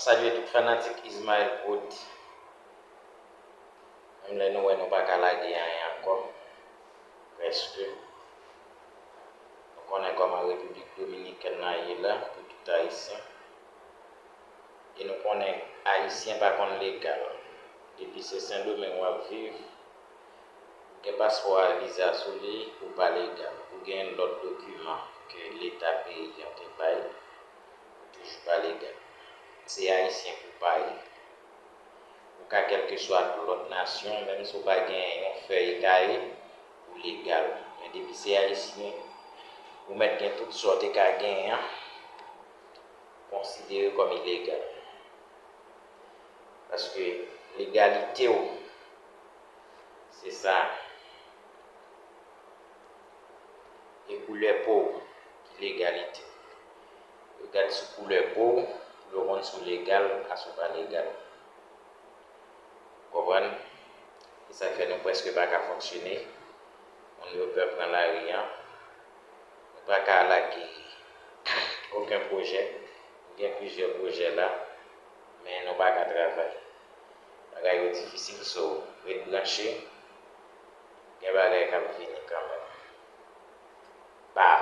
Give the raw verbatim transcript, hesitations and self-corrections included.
Salye tout fanatik Ismaël Prod. Menm lè nou wè nou pa ka lage anyen ankò, prèske. Nou konnen kòman Repiblik Dominikèn nan ye la pou tout Ayisyen. E nou konnen Ayisyen pa konn legal. Depi se Sendomeng w ap viv, ou gen paspò a viza sou li, ou pa legal. Ou gen lòt dokiman ke Leta peyi an te bay, ou toujou pa legal. Se Ayisyen pou pa ye. Ou ka kèlkeswa lòt nasyon, menm si w pa gen yon fèy kaye, ou legal. Men depi se Ayisyen, ou mèt gen tout sa w te ka genyen an, konsidere kòm ilegal. Paske legalite w, se sa. E koulè po w ki legalite. Yo gad sou koulè po w pou yo konn si w legal a si w pa legal. Konprann? E sa k fè nou prèske pa ka fonksyone. Moun yo pè pran lari an. Nou pa ka lage okenn pwojè. Nou gen plizyè pwojè la, men nou pa ka travay. Bagay yo difisil, so ret branche. Gen bagay k ap vini kanmenm. Bye.